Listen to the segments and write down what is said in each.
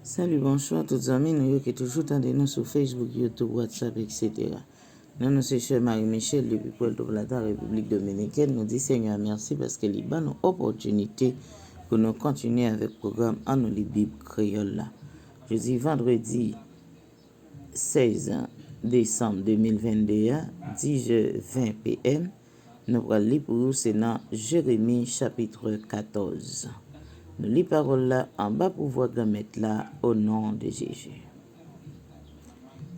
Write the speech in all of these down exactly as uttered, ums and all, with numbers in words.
Salut, bonsoir tout zanmi nou yo ki toujou tande nou sou Facebook, YouTube, WhatsApp, et cetera. Non nou se Sè Marie Michel depi Puerto Plata, Repiblik Dominikèn. Nou di Senyè a mèsi paske li ban nou opòtinite pou nou kontinye avèk pwogram An nou li Bib Kreyòl la. Jodi vandredi sèz desanm de mil vennde a, dis è ven p m, nou pral li pou ou se nan Jeremi chapit katòz. Nou li pawòl la anba pouvwa Granmèt la, o non de Jezi.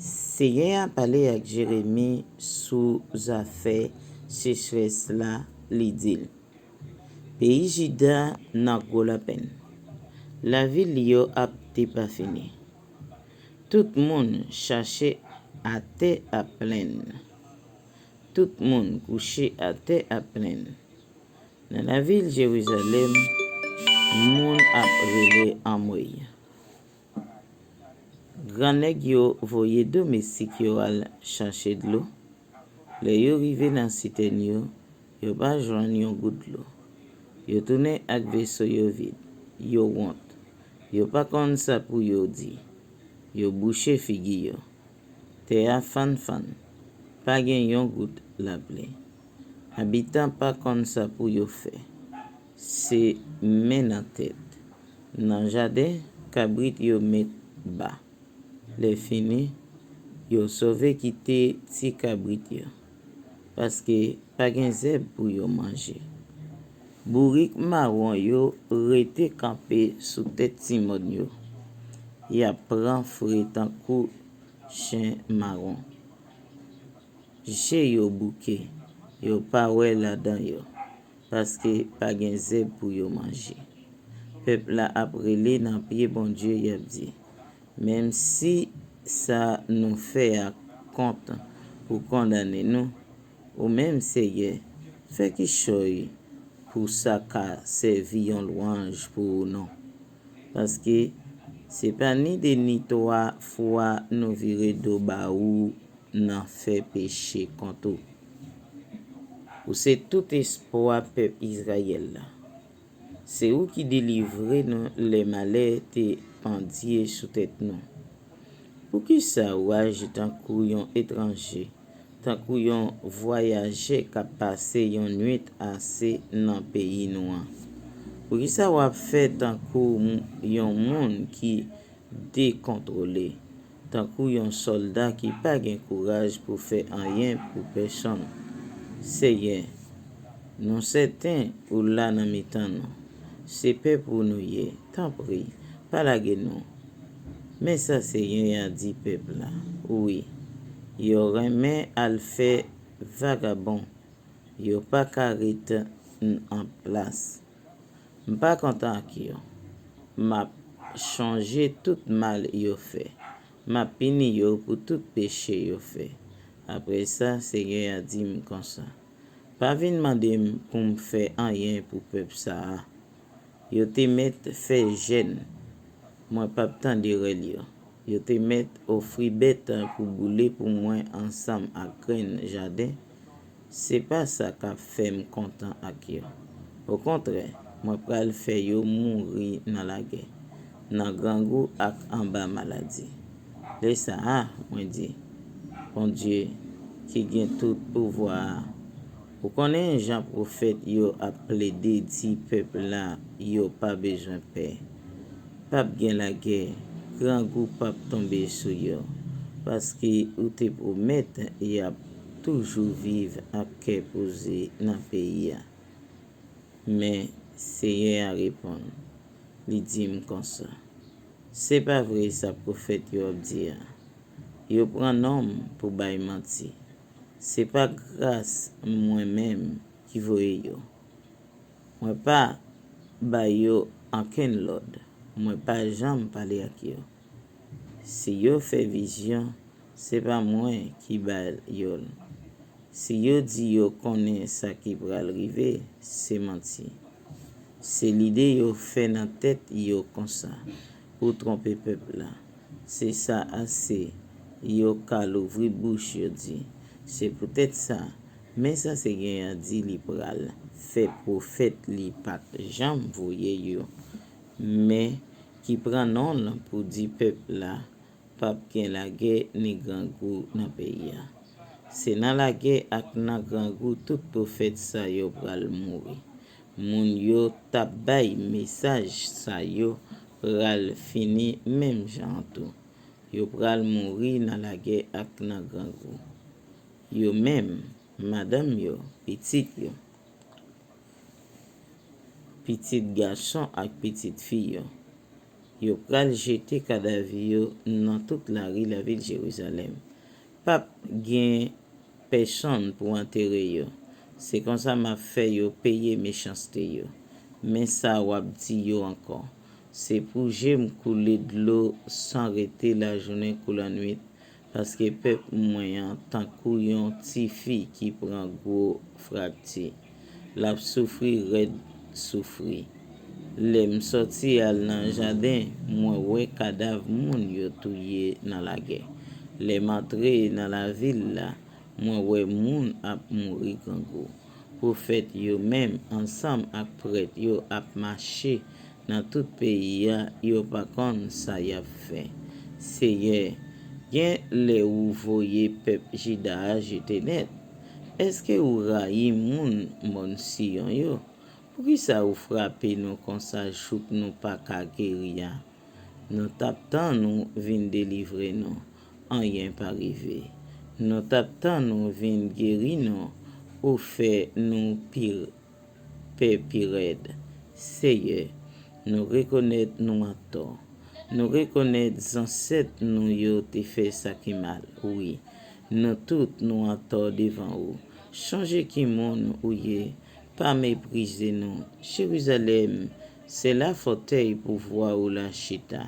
Senyè a pale ak Jeremi sou zafè sechrès la, li di l, peyi Jida nan gwo lapenn. Lavil li yo ap depafini. Tout moun chache atè ap plenn. Tout moun kouche atè ap plenn. Nan lavil Jerizalèm, moun ap rele anmwey. Grannèg yo voye domestik yo al chache dlo. Lè yo rive nan sitèn yo, yo pa jwenn yon gout dlo. Yo tounen ak veso yo vid. Yo wont. Yo pa konn sa pou yo di. Yo bouche figi yo. Tè a fann fann. Pa gen yon gout lapli. Abitan pa konn sa pou yo fè. Se men nan tèt. Nan jaden, kabrit yo met ba. Lè fini, yo sove kite ti kabrit yo, paske pa gen zèb pou yo manje. Bourik mawon yo rete kanpe sou tèt ti mòn yo. Y ap pran fre tankou chen mawon. Je yo bouke, yo pa wè ladan yo, paske pa gen zèb pou yo manje. Pèp la ap rele nan pye Bondye, y ap di, menm si sa nou fè a kont pou kondane nou, ou menm, Senyè, fè kichòy pou sa ka sèvi yon lwanj pou ou non. Paske se pa ni de ni twa fwa nou vire do ba ou nan fè peche kont ou. Ou se tout espwa pèp Izrayèl la. Se ou ki delivre nou lè malè te pandye sou tèt nou. Poukisa ou aji tankou yon etranje, tankou yon vwayajè k ap pase yon nwit ase nan peyi nou an? Poukisa w ap fè tankou m- yon moun ki dekontwole, tankou yon sòlda ki pa gen kouraj pou fè anyen pou pèsonn? Senyè, nou sèten ou la nan mitan nou. Se pèp ou nou ye. Tanpri, pa lage nou. Men sa Senyè a di pèp la, wi, yo renmen al fè vagabon. Yo pa ka ret n- an plas. M pa kontan ak yo. M ap chonje tout mal yo fè. M ap pini yo pou tout peche yo fè. Apre sa, Senyè a di m konsa, pa vin mande m pou m fè anyen pou pèp sa a. Yo te mèt fè jèn, mwen p ap tande rèl yo. Yo te mèt ofri bèt pou boule pou mwen ansanm ak grenn jaden. Se pa sa k ap fè m kontan ak yo. Okontrè, mwen pral fè yo mouri nan lagè, nan grangou ak anba maladi. Lè sa a, mwen di, Bondye ki gen tout pouvwa a, ou konnen jan pwofèt yo ap plede di pèp la yo pa bezwen pè. P ap gen lagè, grangou p ap tonbe sou yo, paske ou te pwomèt y ap toujou viv ak kè poze nan peyi a. Men Seyè a reponn, li di m konsa, se pa vre sa pwofèt yo ap di a. Yo pran non m pou bay manti. Se pa gras mwen menm ki voye yo. Mwen pa ba yo ankenn lòd. Mwen pa janm pale ak yo. Si yo fè vizyon, se pa mwen ki ba yo l. Si yo di yo konnen sa ki pral rive, se manti. Se lide yo fè nan tèt yo konsa pou twonpe pèp la. Se sa ase yo ka louvri bouch yo di. Se poutèt sa, men sa Seyè a di li pral fè pwofèt li pa t janm voye yo. Men ki pran non l pou di pèp la p ap gen lagè ni grangou nan peyi a. Se nan lagè ak nan grangou tout pwofèt sa yo pral mouri. Moun yo t ap bay mesaj sa yo pral fini menm jan an tou. Yo pral mouri nan lagè ak nan grangou. Yo menm, madanm yo, pitit yo, pitit gason ak pitit fi yo. Yo pral jete kadav yo nan tout lari lavil Jerizalèm. P ap gen pèsonn pou antere yo. Se konsa m ap fè yo peye mechanste yo. Men sa w ap di yo ankò, se pou je m koule dlo san rete lajounen kou lannwit, paske pèp mwen an tankou yon tifi ki pran gwo frakti. L ap soufri rèd soufri. Lè m sòti al nan jaden, mwen wè kadav moun yo touye nan lagè. Lè m antre nan lavil la, mwen wè moun ap mouri grangou. Pwofèt yo menm ansanm ak prèt yo ap mache nan tout peyi a, yo pa konn sa y ap fè. Seyè, gen lè ou voye pèp Jida a jete nèt. Èske ou rayi moun mòn Siyon yo? Poukisa ou frape nou konsa jouk nou pa ka geri a? Nou t ap tann ou vin delivre nou, anyen pa rive. Nou t ap tann ou vin geri nou, ou fè nou pi pè pi rèd. Seyè, nou rekonèt nou antò. Nou rekonèt zansèt nou yo te fè sa ki mal, wi. Nou tout nou antò devan ou. Chonje ki moun ou ye, pa meprize nou. Jerizalèm, se la fòtèy pouvwa ou la chita.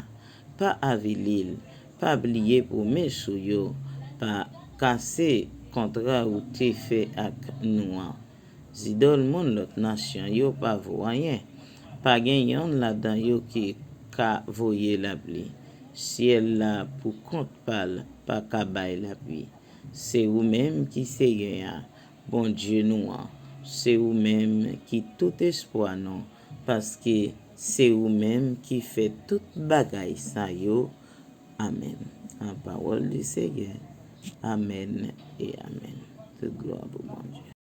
Pa avili l, pa bliye pwomès ou yo, pa kase kontra ou te fè ak nou an. Zidòl moun lòt nasyon yo pa vo anyen. Pa gen yonn ladan yo ki ka voye lapli. Syèl la pou kont pa l pa ka bay lapli. Se ou menm ki Seyè a, Bondye nou an. Se ou menm ki tout espwa nou, paske se ou menm ki fè tout bagay sa yo. Amèn. An pawòl di Seyè. Amèn e amèn. Tout glwa pou Bondye.